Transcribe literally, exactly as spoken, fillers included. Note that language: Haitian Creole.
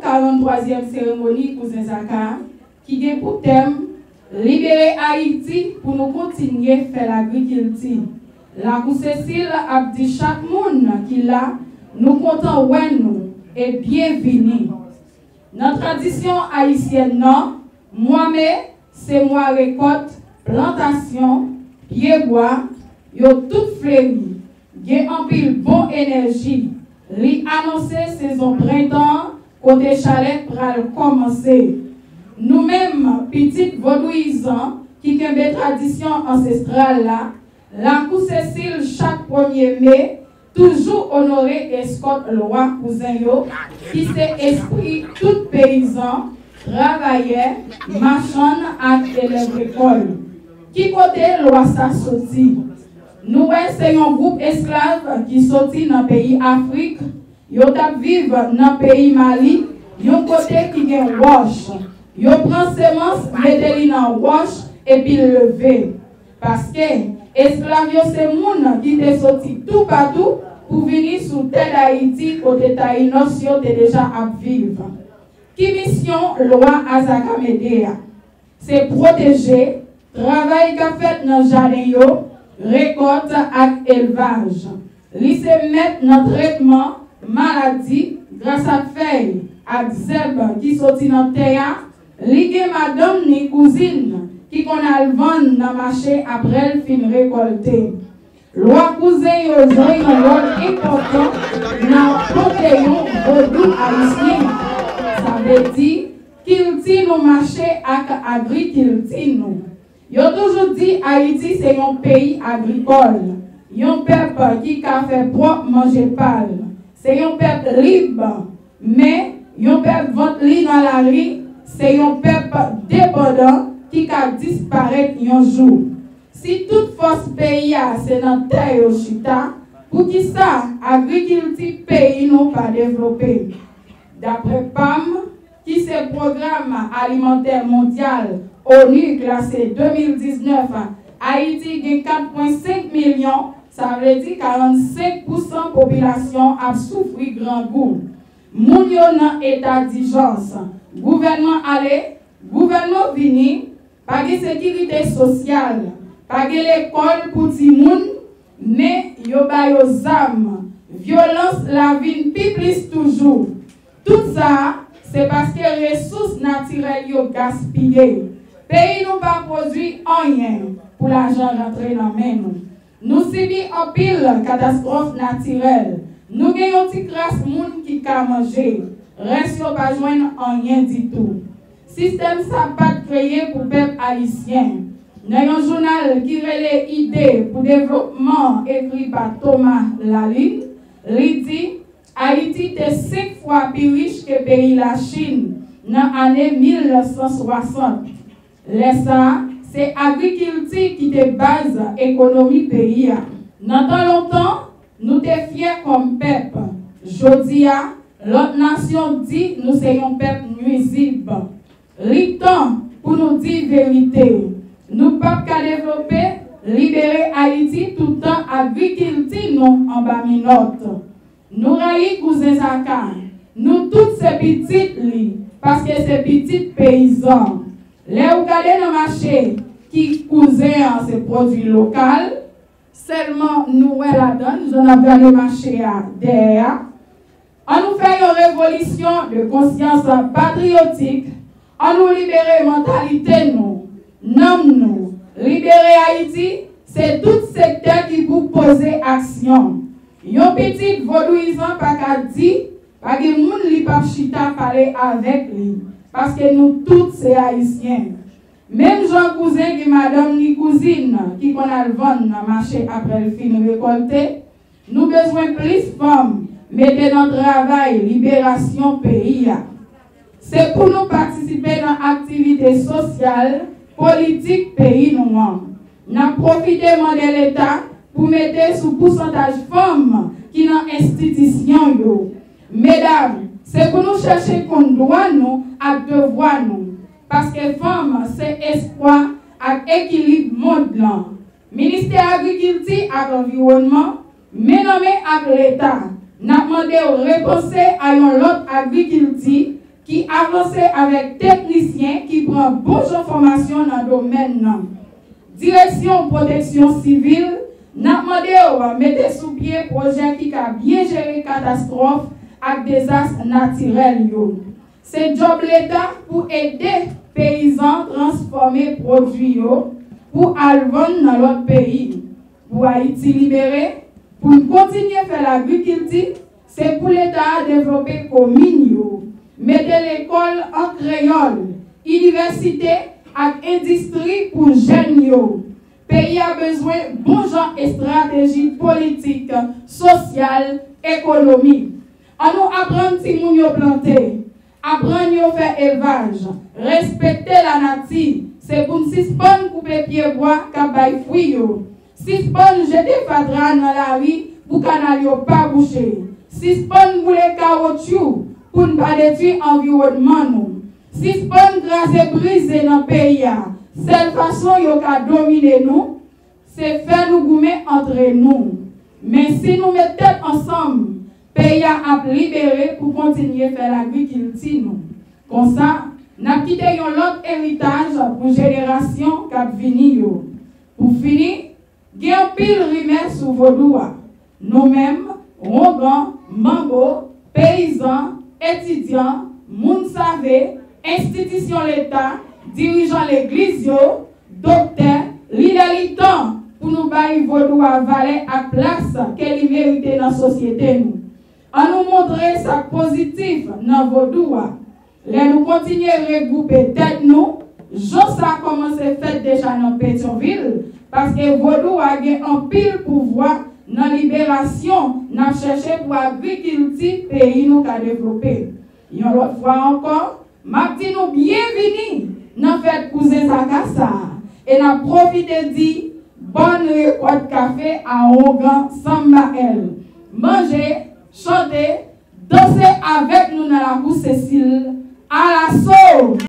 karant twazyèm seremoni Kouzen Zaka, ki gen pou tèm Libere Ayiti pou nou kontinye fè lagrikilti. Lakou Sesil ap di chak moun ki la, nou kontan wè nou e byenvini. Nan tradisyon ayisyèn nan, mwa me se mwa rekòt, plantasyon, pyebwa, yo tout fleri, gen anpil bon enèji. Li anonse sezon prentan an kote chalè pral kòmanse. Nou menm, pitit vodouyizan ki kenbe tradisyon ansestral la, Lakou Sesil chak premye me toujou onore eskòt lwa kouzen yo, ki se espri tout peyizan, travayè, machann ak elèv lekòl. Ki kote lwa sa soti? Nou wè se yon gwoup esklav ki soti nan peyi Afrik, yo t ap viv nan peyi Mali, yon kote ki gen wòch. Yo pran semans, mete li nan wòch, epi l leve. Paske esklav yo se moun ki te soti toupatou pou vini sou tè Dayiti kote Tayinòs yo te deja ap viv. Ki misyon lwa Azaka Mede a? Se pwoteje travay k ap fèt nan jaden yo, rekòt ak elvaj. Li se mèt nan tretman maladi gras ak fèy ak zèb ki soti nan tè a. Li gen madanm ni kouzin ki konn al vann nan mache apre l fin rekòlte. Lwa kouzen yo jwe yon wòl enpòtan nan panteyon vodou ayisyen. Sa vle di, kilti nou mache ak agrikilti nou. Yo toujou di Ayiti se yon peyi agrikòl, yon pèp ki ka fè pwòp manje pa l. Se yon pèp lib, men yon pèp vant li nan lari, se yon pèp depandan ki ka disparèt yon jou. Si tout fòs peyi a se nan tè yo chita, poukisa agrikilti peyi nou pa devlope? Daprè pam, ki se Pwogram Alimantè Mondyal, onu, klase de mil diznèf, Ayiti gen kat pwen senk milyon, sa vle di karannsenk pousan popilasyon ap soufri grangou. Moun yo nan eta dijans. Gouvènman ale, gouvènman vini, pa gen sekirite sosyal, pa gen lekòl pou timoun, men yo ba yo zam. Vyolans la vin pi plis toujou. Tout sa, se paske resous natirèl yo gaspiye. Peyi nou pa pwodui anyen pou lajan rantre nan men nou. Nou sibi anpil katastwòf natirèl. Nou gen yon ti kras moun ki ka manje. Rès yo pa jwenn anyen ditou. Sistèm sa pa t kreye pou pèp ayisyen. Nan yon jounal ki rele Ide pou Devlopman ekri pa Thomas Lalin, li di, Ayiti te senk fwa pi rich ke peyi Lachin nan ane mil nèf san swasant. Lè sa a, se agrikilti ki te baz ekonomi peyi a. Nan tan lontan, nou te fyè kòm pèp. Jodi a, lòt nasyon di nou se yon pèp nwizib. Li tan pou nou di verite. Nou p ap ka devlope, libere Ayiti toutan agrikilti nou anba minòt. Nou rayi kouzen Zaka. Nou tout se pitit li, paske se pitit peyizan. Lè ou gade nan mache ki kouzen an se pwodui lokal, sèlman nou wè ladan l, jan n ap gade mache a dèyè a. Ann nou fè yon revolisyon de konsyans patriyotik, ann nou libere mantalite nou, nanm nou. Libere Ayiti, se tout sektè ki pou poze aksyon. Yon pitit vodouyizan pa ka di pa gen moun li p ap chita pale avèk li, paske nou tout se Ayisyen. Menm jan kouzen gen madanm ni kouzin ki konn al vann nan mache apre l fin rekòlte, nou bezwen plis fanm mete nan travay liberasyon peyi a. Se pou nou patisipe nan aktivite sosyal, politik peyi nou an. N ap pwofite mande Leta pou mete sou pousantaj fanm ki nan enstitisyon yo. Medam, se pou nou chèche konn dwa nou ak devwa nou, paske fanm se espwa ak ekilib mond lan. Ministè Agrikilti ak Anviwònman, men nan men ak Leta, n ap mande w repanse a yon lòt agrikilti avanse avèk teknisyen ki pran bon jan fòmasyon nan domèn nan. Direksyon Pwoteksyon Sivil, n ap mande w mete sou pye pwojè ki ka byen jere katastwòf ak dezas natirèl yo. Se djòb Leta pou ede peyizan transfòme pwodui yo pou al vann nan lòt peyi. Pou Ayiti libere, pou n kontinye fè lagrikilti, se pou Leta a devlope komin yo, mete lekòl an kreyòl, inivèsite ak endistri pou jèn yo. Peyi a bezwen bon jan estrateji politik, sosyal, ekonomik. Annou aprann timoun yo plante, aprann yo fè elvaj, respekte lanati. Se pou n sispann koupe pyebwa k ap bay fwi yo. Sispann jete fatra nan lari pou kanal yo pa bouche. Sispann boule kawotchou pou n pa detwi anviwònman nou. Sispann kraze brize nan peyi a. Sèl fason yo ka domine nou, se fè nou goumen antre nou. Men si nou met tèt ansanm, peyi a ap libere pou kontinye fè lagrikilti nou. Konsa, n ap kite yon lòt eritaj pou jenerasyon k ap vini yo. Pou fini, gen anpil rimè sou vodou a. Nou menm, wongan, manbo, peyizan, etidyan, moun save, enstitisyon Leta, dirijan legliz yo, doktè, li lè li tan pou nou bay vodou a valè ak plas ke li merite nan sosyete nou. Annou montre sa k pozitif nan vodou a. Lè nou kontinye regwoupe tèt nou, jan sa kòmanse fèt deja nan Petyonvil, paske vodou a gen anpil pouvwa nan liberasyon n ap chèche pou agrikilti peyi nou ka devlope. Yon lòt fwa ankò, m ap di nou byenvini nan fèt kouzen Zaka sa a, e n ap pwofite di bòn rekòt kafe a wongan Sanba L. Manje, chante, danse avèk nou nan lakou Sesil. Alaso!